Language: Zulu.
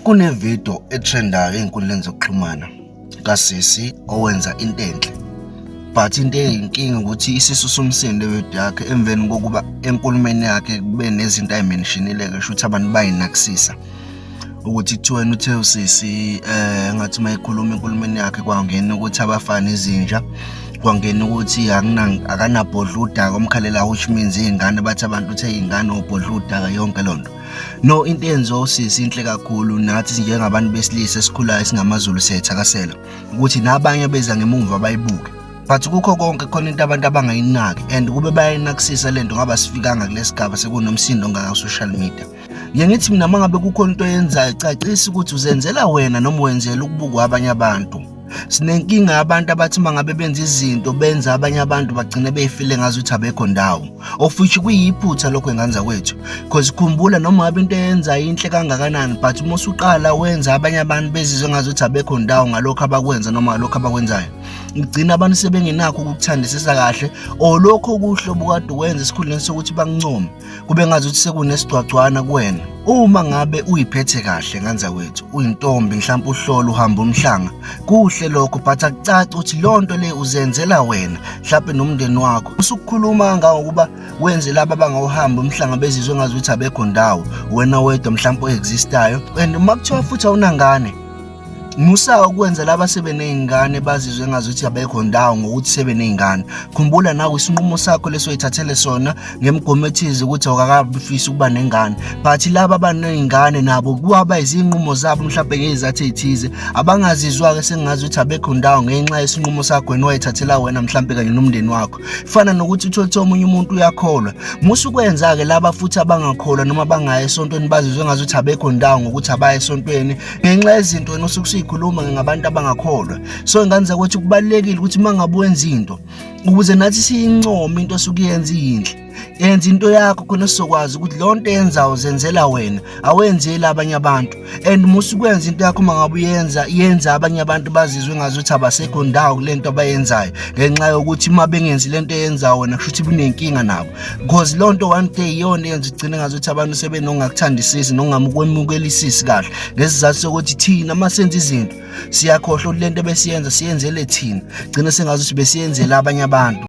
Kunevidiyo etrendayo ey'nkundleni zokuxhumana kasisi owenza into enhle, but into eyinkinga ukuthi isisu somsindo evidiyo yakhe emveni kokuba enkulumeni yakhe kube nezinto ayimenishinile-ke, shuthi abantu bayinakisisa ukuthi kuthiwa yena uthe usisi engathi uma ekhuluma enkulumeni yakhe kwangena ukuthi abafana izinja, kwangena ukuthi akanabhodla udaka omkhalela, which means iy'ngane, bathi abantu uthe iy'ngane obhodla udaka, yonke loo nto. No, into eyenziwa usisi inhle kakhulu, nathi njengabantu besilisa esikhulayo singamaZulu siyayithakasela ukuthi nabanye beza ngemumva bayibuke. But kukho konke khona into abantu abangayinaki, and kube bayayinakisisa lento ngaba sifikanga kulesi sigaba sekunomsindo ongaka social media. Ngiye ngithi mina uma ngabe kukhona into oyenzayo, cacisa ukuthi uzenzela wena noma wenzela ukubukwa abanye abantu. Sinenkinga yabantu abathi uma ngabe benza izinto benza abanye abantu bagcine beyifile ngazuthi abekho ndawo. Of which kuyiphutha lokho enganza kwethu. Because khumbula, noma ngabe into eyenza inhle kangakanani, but uma usuqala wenza abanye abantu bezizwe ngazuthi abekho ndawo ngalokho abakwenza noma ngalokho abakwenzayo, ugcina abantu sebengenakho ukukuthandisisa kahle or lokho okuhle obukade ukwenza, esikhundleni sokuthi bakuncome kube ngazuthi sekunesigcwagcwana kuwena. Uma ngabe uyiphethe kahle nganza kwethu, uyintombi, mhlawumbe uhlola uhamba umhlanga, kuhle lokho, but akucaci ukuthi leyo nto le uzenzela wena mhlawumbe nomndeni wakho. Usukukhuluma kangangokuba wenze laba abangawuhambi umhlanga bezizwe ngazuthi abekho ndawo, wena wedwa mhlawumbe o-existayo. And uma kuthiwa futhi awunangane, musa ukwenza laba sebeney'ngane bazizwe ngazuthi abekho ndawo ngokuthi sebeney'ngane. Khumbula nawe isinqumo sakho leso oyithathele sona ngemigomo ethize ukuthi awukakafisi ukuba nengane, but laba abaney'ngane nabo kwaba izinqumo zabo mhlawumbe ngey'zathu ey'thize, abangazizwa-ke sengazuthi abekho ndawo ngenxa yesinqumo sakho wena owayithathela wena mhlawumbe kanye nomndeni wakho. Fana nokuthi uthole ukuthi omunye umuntu uyakholwa, musa ukwenza-ke laba futhi abangakholwa noma bangaya esontweni bazizwe ngazuthi abekho ndawo ngokuthi abaya esontweni ngenxa yezinto wena osuke usuyikhuluma ngabantu abangakholwa. So ingane zakwethu, kubalulekile ukuthi uma ngabe wenza into, ukuze nathi siyincome into osuke uyenza iyinhle, yenza into yakho khona sizokwazi ukuthi leyo nto eyenzayo zenzela wena, awenzeli abanye abantu. And musa ukwenza into yakho, uma ngabe uyenza, yenza abanye abantu bazizwe ngazuthi abasekho ndawo kule nto abayenzayo ngenxa yokuthi uma bengenzi le nto eyenzayo wena, kusho ukuthi kunenkinga nabo, because leyo nto one day iyona eyenza ugcine ngazuthi abantu sebenongakuthandisisi nongamukwemukelisisi kahle, ngesizathu sokuthi thina uma senza izinto siyakhohlwa ukuthi le nto ebesiyenza siyenzele thina, gcine sengazuthi besiyenzela abanye abantu.